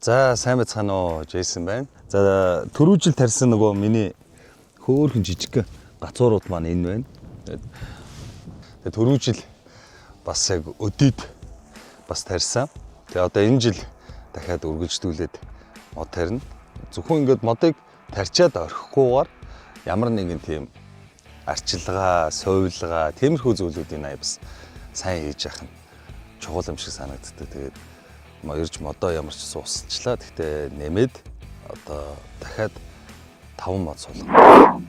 За, сайн байцгаана уу, Джейсон байна. За, түрүү жил тарьсан нөгөө миний хөөхөн жижиг гацуурууд маань энэ байна. Тэгээд түрүү жил бас яг өдийд бас тарьсан. Тэгээ одоо энэ жил дахиад үргэлжлүүлээд мод тарина. Зөвхөн ингээд модыг тарьчаад орхихгүйгээр ямар нэгэн тийм арчилгаа, сувилгаа, тиймэрхүү зүйлүүдийг ая бас сайн хийж яах нь чухал юм шиг санагддаг. Тэгээд ирж модоо ямар ч гэсэн усалчлаа. Гэхдээ нэмээд одоо дахиад 5 мод суулгана.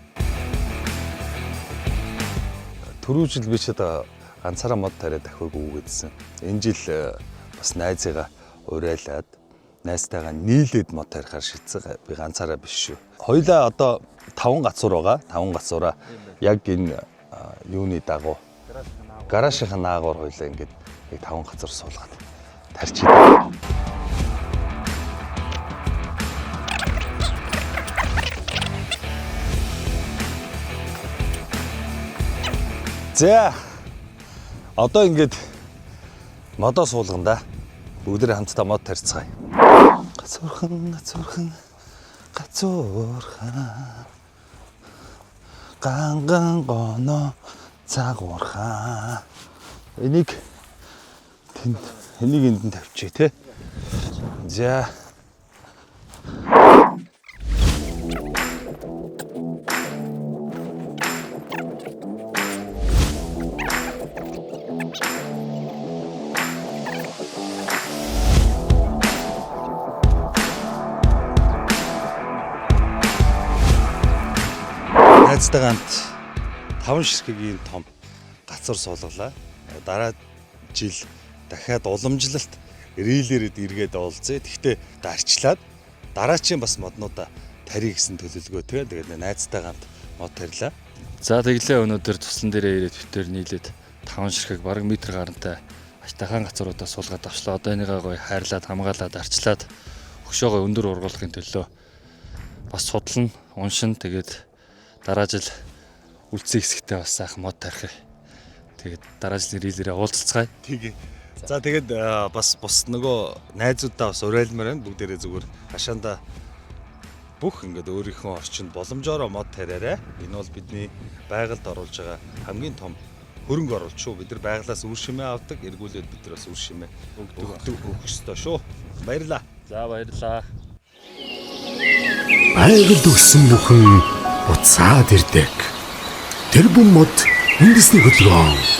Түрүү жил би ч одоо ганцаараа мод тариад дахиаг үүгээдсэн. Энэ жил бас найзыгаа урайлаад найзтайгаа нийлээд мод тарихаар шийдсэн. Би ганцаараа биш шүү. Хоёлаа одоо 5 гацуур байгаа. 5 гацуураа яг энэ юуны дагуу гаражийнхаа наагуур хоёлаа ингээд яг 5 гацуур суулгаад тарьчих. За, одоо ингээд модоо суулгана да. Бүгдээрээ хамтдаа мод тарьцгаая. Гацуурхан, гацуурхан, гацуурхан. Ганган гоно цагуурхан. Энийг тэнд, энийг энд нь тавьчих те. За. Найзтайгаа хамт 5 ширхэг ийм том гацуур суулгалаа. Дараа жил дахиад уламжлалт рилээрээ эргээд уулзъя. Тэгтээ дарчлаад дараачийн бас моднуудаа тарья гэсэн төлөвлөгөөтэй. Тэгээд найзтайгаа хамт мод тарьлаа. За, тэглээ өнөөдөр туслан дээрээ ирээд битээр нийлээд 5 ширхэг бараг метр гарантай аштайхан гацууруудаа суулгаад авчлаа. Одоо энийгээ гоё хайрлаад, хамгаалаад, арчлаад хөшөөгөө өндөр ургуулахын төлөө бас судлана, уншина. Тэгээд дараа жил үлдсэн хэсэгтээ бас сайхан мод тарих. Тэгээд дараа жилийн рилээрээ уулзцгаая. Тэгээ. За, тэгээд бас бус нөгөө найзуудаа бас уриалмаар байна. Бүгдээрээ зүгээр хашаанда бүх ингээд өөрийнхөө орчинд боломжоор мод тариарай. Энэ бол бидний байгальд оруулж байгаа хамгийн том хөрөнгө оруулалт шүү. Бид нар байгалаас үр шимээ авдаг. Эргүүлээд бид нар бас үр шимээ өгдөг, өгөх ёстой шүү. Баярлалаа. За, баярлалаа. Байгальд өссөн бүхэн буцаад ирдэг. Тэрбум мод үндэсний хөдөлгөөн.